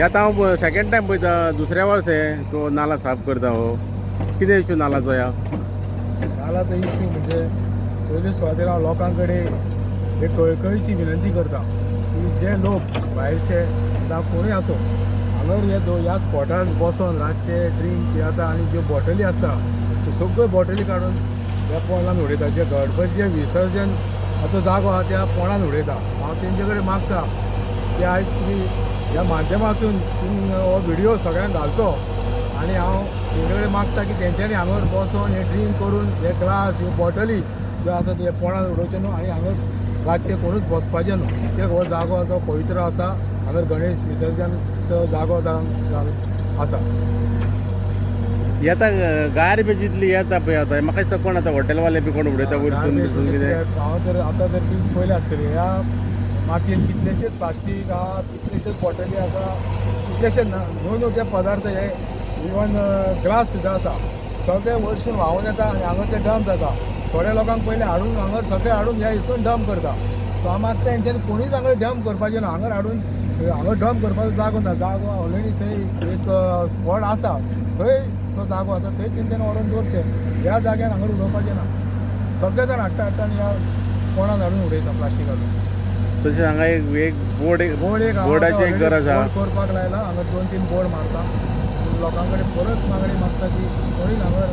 हे आतां हांव सेकेंड टायम पळयता, दुसऱ्या वर्स हे तो नाला साफ करता. हो कितें इशू नालाचो ह्या? नालाचो इशू म्हणजे पयले सुवातेर हांव लोकां कडेन एक कळकळीची विनंती करता की जे लोक भायरचे जावं कोणूय आसूं, हांगर हे ह्या स्पॉटार बसोन रातचे ड्रिंक पियेता आनी ज्यो बॉटली आसता त्यो सगळ्यो बॉटली काडून ह्या पोंडान उडयता. जे गणपतीचें विसर्जन जो जागो आहा त्या पोंडान उडयता. हांव तेंचे कडेन मागता की आयज तुमी ह्या माध्यमासून तुमी हो व्हिडियो सगळ्यांक घालचो आनी हांव तेंचे कडेन मागता की तेंच्यांनी हांगर बसोन हे ड्रिंक करून हे ग्लास, ह्यो बॉटली ज्यो आसा ते पोंडान उडोवचे न्हू आनी हांगर रातचे कोणूच बसपाचें न्हू, कित्याक हो जागो आसा पवित्र आसा. हांगर गणेश विसर्जनचो जागो जावन आसा. ही आतां गार्बेज जितली येता पळय आतां, म्हाका दिसता कोण आतां हॉटेलवाले बी कोण उडयता वयरसून बिरसून कितें. हांव तर आतां जर ती पयली आसतली, ह्या मातयेन कितलेशेच प्लास्टीक आहा, कितलेशेच बॉटली आसा, कितलेशे न्हू न्हू ते पदार्थ, हे इवन ग्लास सुद्दां आसा, सगळे वयरसून व्हांवून येता आनी हांगा ते डंप जाता. थोड्या लोकांक पयलीं हाडून हांगर सगळे हाडून ह्या हितून डंप करता. सो हांव मागता तेंच्यांनी कोणीच हांगा डंप करपाचें ना. हांगर हाडून हांगा डंप करपाचो जागो ना. जागो ऑलरेडी थंय एक स्पॉट आसा, थंय तो जागो आसा, थंय तेंच्यांनी व्हरून दवरचें. ह्या जाग्यार हांगर उडोवपाचें ना. सगळे जाण हाडटा हाडटा आनी ह्या कोणाक हाडून उडयता प्लास्टीक हाडून. तशें हांगा एक एक बोर्ड, बोर्ड एक बोर्डाची एक गरज आहा. बोर्ड करपाक लायला. हांगा 2-3 बोर्ड मारता. लोकां कडेन परत मागणी मागता की कोणीच हांगर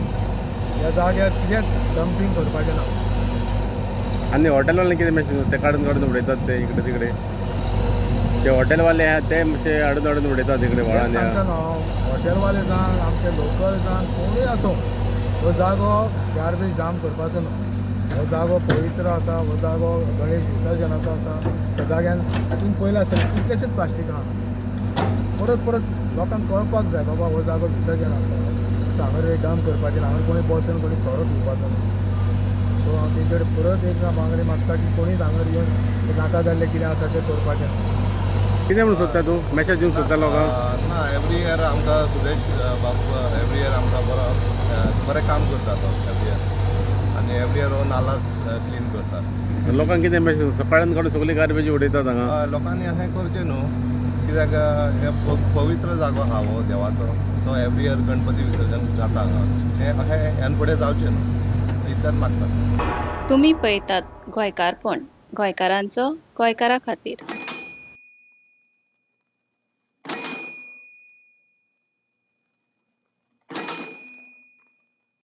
ह्या जाग्यार कितेंच डंपींग करपाचें ना. आनी हॉटेलवाले कितें मेसेज, ते काडून काडून उडयतात ते इकडे तिकडे. ते हॉटेलवाले आहा ते मातशे हाडून हाडून उडयतात इकडे हें व्हाळान. सांगता न्हू हांव, हॉटेलवाले जावं, आमचे लोकल जावं, कोणूय आसूं, हो जागो गार्बेज डंप करपाचो न्हू. हो जागो पवित्र आसा, हो जागो गणेश विसर्जनाचो आसा. त्या जाग्यान तुमी पयलें आसतलें कितलेशेच प्लास्टिकां आसा. परत परत लोकांक कळपाक जाय बाबा हो जागो विसर्जन आसा. सो हांगर डंप करपाचें ना, हांगर कोणी बसून कोणी सोरो पिवपाचो न्हू. सो हांव तेंचे कडेन परत एकदां मागणी मागता की कोणीच हांगर येवन नाका जाल्लें कितें आसा तें करपाचें न्हू. कितें म्हणून सोदता तूं, मेसेज दिवंक सोदता लोकांक? ना, एवरी इयर आमकां सुदेश बाब एवरी इयर आमकां बरो बरें काम करता तो एवरी इयर आनी एवरी इयर हो नाला क्लीन करता. लोकांक कितें मेसेज? सकाळीन काडून सगळी गार्बेज उडयतात हांगा. लोकांनी अशें करचें न्हू, कित्याक हे पवित्र जागो आहा हो देवाचो, तो एवरी इयर गणपती विसर्जन जाता हांगा. हें अशें ह्यान फुडें जावचें न्हू, इतलेंच मागता. तुमी पळयतात गोंयकारपण, गोंयकारांचो गोंयकारा खातीर.